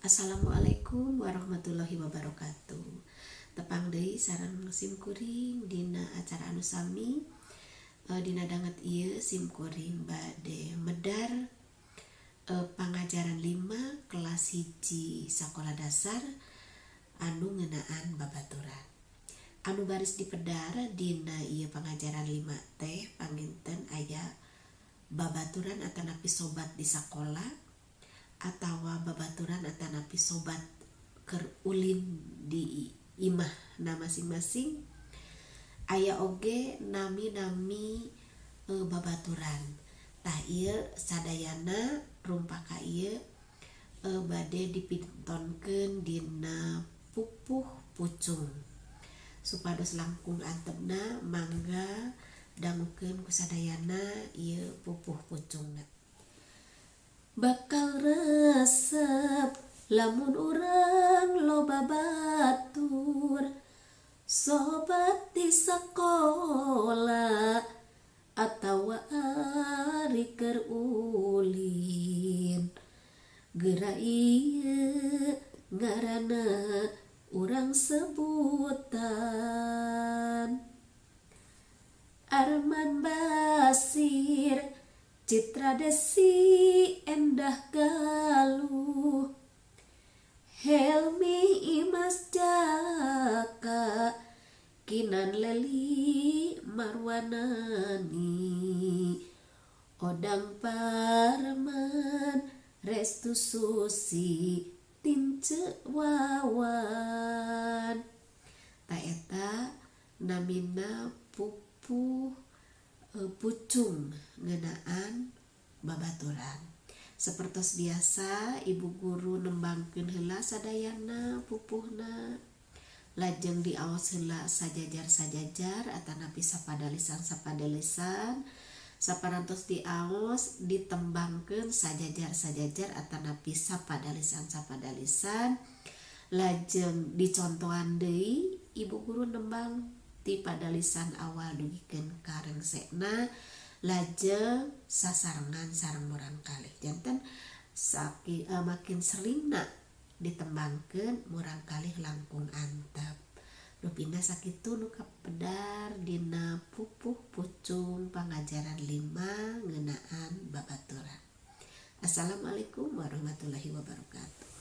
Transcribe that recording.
Assalamualaikum warahmatullahi wabarakatuh. Tepang deui sareng sim kuring dina acara anu sami. Dina danget ieu sim kuring bade medar pangajaran 5 kelas 1 sakola dasar anu ngeunaan babaturan. Anu baris dipedar dina ieu pangajaran 5 teh panginten aya babaturan atanapi sobat di sakola atawa babaturan atanapi sobat keur ulin di imahna masing-masing. Aya oge nami-nami babaturan. Tah, ieu sadayana rumpaka ieu bade dipintonkeun dina pupuh pucung. Supados langkung antepna, mangga dangukeun ku sadayana ieu pupuh pucungna. Bakal resep lamun urang loba batur, sobat di sakola atawa ari keur ulin. Geura ieu ngaranna urang sebutan: Arman Basir, Citra Desi, Endah Galuh, Helmi Imas Jaka, Kinan Leli Marwanani, Odang Parman, Restu Susi, Tince Wawan. Tah, eta namina pupuh pucung ngeunaan babaturan. Sapertos biasa, ibu guru nembangkeun heula sadayana pupuhna, lajeng diaos heula sajajar-sajajar atanapi sapadalisan-sapadalisan. Saparantos diaos, ditembangkeun sajajar-sajajar atanapi sapadalisan-sapadalisan, lajeng dicontohan deui ibu guru nembang ti padalisan awal dugikeun ka rengsekna, lajeng sasarengan sareng murangkalih. Janten saki, makin seringna ditembangkeun, murangkalih langkung antep. Rupina sakitu nu kapedar dina pupuh pucung pangajaran 5 ngeunaan babaturan. Assalamualaikum warahmatullahi wabarakatuh.